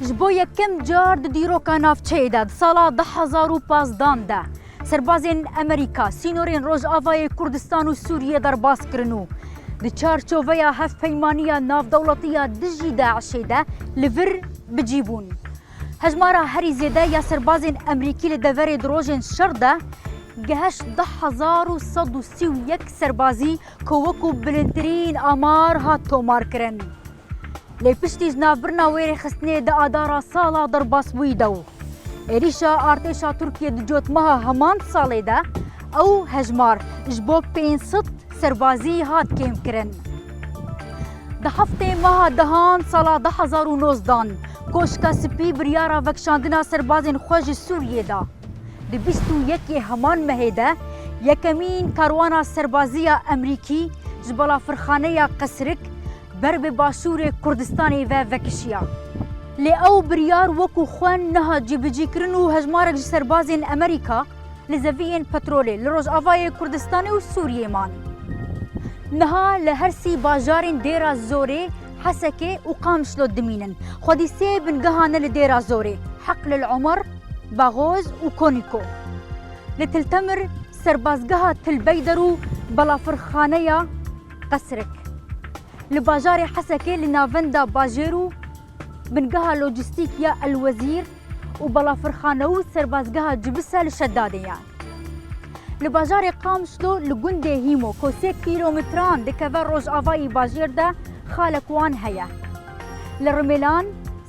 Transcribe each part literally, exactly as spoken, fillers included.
Ji bo yekem car di dîroka navçeyê de di sala du hezar û pazdan de serbazên Amerîka sînorên Rojavayê Kurdistan û Sûriyê derbas kirin û di çarçoveya hevpeymaniya navdewletî ya dijî DAIŞê de li vir bi cî bûn. Hejmara herî zêde ya serbazên Amerîkî li deverê di rojên şer de gehişt du hezar û sed û sî û yek serbazî ku wekû bilindtirîn amar hat tomarkirin. Lê piştî ji navbirina wê rêxistinê di adara sala derbasbûyî de û êrîşa artêşa Tirkiyê di cotmeha heman salê de ew hejmar ji bo pênc sed serbazî hat kêmkirin. Di heftê meha dehan sala du hezar û nozdan Koşka Spî biryara vekişandina serbazên xwe ji Sûriyê da. Di bîst û yekê heman mehê de yekemîn karwana serbazî ya Amerîkî ji balafirxaneya Qesrik ber bi başûrê Kurdistanê ve vekişiya. Lê ew biryar wekû xwe nehat cîbicîkirin û hejmarek ji serbazên Amerîka li zeviyên petrolê li Rojavayê Kurdistanê û Sûriyê man. Niha li her sî bajarên Dêra Zorê, Hesekê û Qamişlo dimînin. Xwedî sê bingeha ne li Dêra Zorê, Heqlil Omer, Baxoz û Konîko. Li Til Temir serbazgeha Til Beyder û balafirxaneya Qesrik. Li bajarê Hesekê li navenda bajêr û bingeha lojîstîk ya El Wezîr û balafirxane û serbazgeha Cibise li Şedadê ye. Li bajarê Qamişlo li gundê Hîmo ku sê kîlometran dikeve rojavayî bajêr de xalek wan heye. Li Rimêlan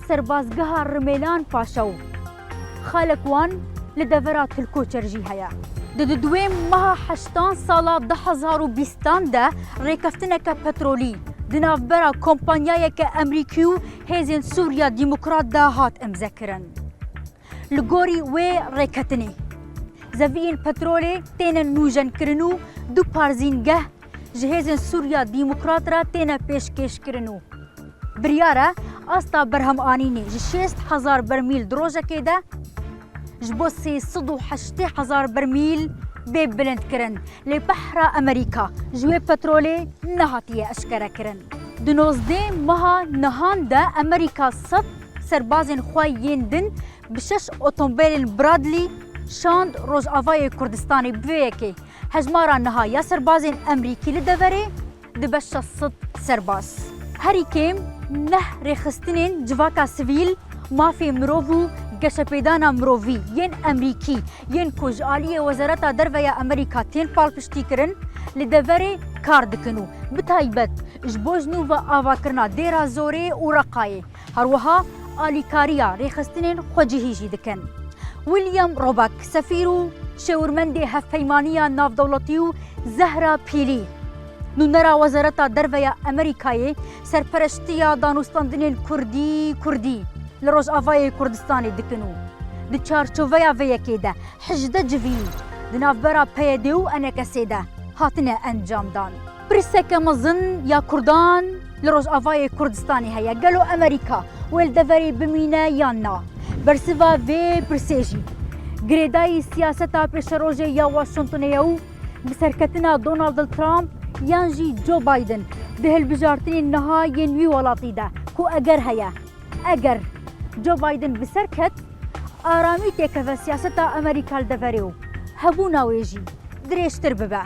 serbazgeha Rimêlan Paşa û xalek wan li devera Til Koçer jî heye. Di di duê meha heştan sala du hezar û bîstan de rêkeftineke petrolî di navbera kompanyayeke Amerîkî û hêzên Sûriya Demokrat de hat îmzekirin. Li gorî wê rêketinê, zeviyên petrolê têne nûjenkirin û du parzîngeh ji hêzên Sûriya Demokrat re têne pêşkêşkirin û biryar e asta berhemanînê ji şêst hezar bermîl di rojekê de ji bo sê sed û heştê hezar bermîl bê bilindkirin. Lê behra Amerîka ji wê petrolê nehatiye eşkerekirin. Di nozdeh meha nihan de Amerîka sed serbazên xwe yên din bi şeş otomobîlên Bradley şand Rojavayê Kurdistanê. Bi vê yekê hejmara niha ya serbazên Amerîkî li deverê dibe şeş sed serbaz. Herî kêm neh rêxistinên civaka sivîl, mafê mirov û geşepêdana mirovî yên Amerîkî yên ku ji aliyê Wezareta Derve ya Amerîka tên palpiştîkirin, li deverê kar dikin û bi taybet ji bo ji nû ve avakirina Dêra Zorê û Reqayê. Her wiha alîkariya rêxistinên xwecihî jî dikin. William Roback, sefîr û şêwirmendê hevpeymaniya navdewletî û Zehra Pîlî, nûnera Wezareta Derve ya Amerîkayê, serpereştiya danûstandinên Kurdî, Kurdî li Rojavayê Kurdistanê dikin û di çarçoveya vê yekê de hejdeh civî di navbera P Y D û Enekesê de hatine encamdan. Pirseke mezin ya Kurdan li Rojavayê Kurdistanê heye. Gelo Amerîka wê li deverê bimîne yan na? Bersiva vê pirsê jî girêdayî siyaseta pêşerojê ya Washingtonê ye û bi serketina Donald Trump yan jî Joe Biden di hilbijartinên niha yên wî welatî de ku eger heye, eger Joe Biden bi ser ket, aramî têkeve siyaseta Amerîka li deverê û hebûna wê jî dirêjtir bibe.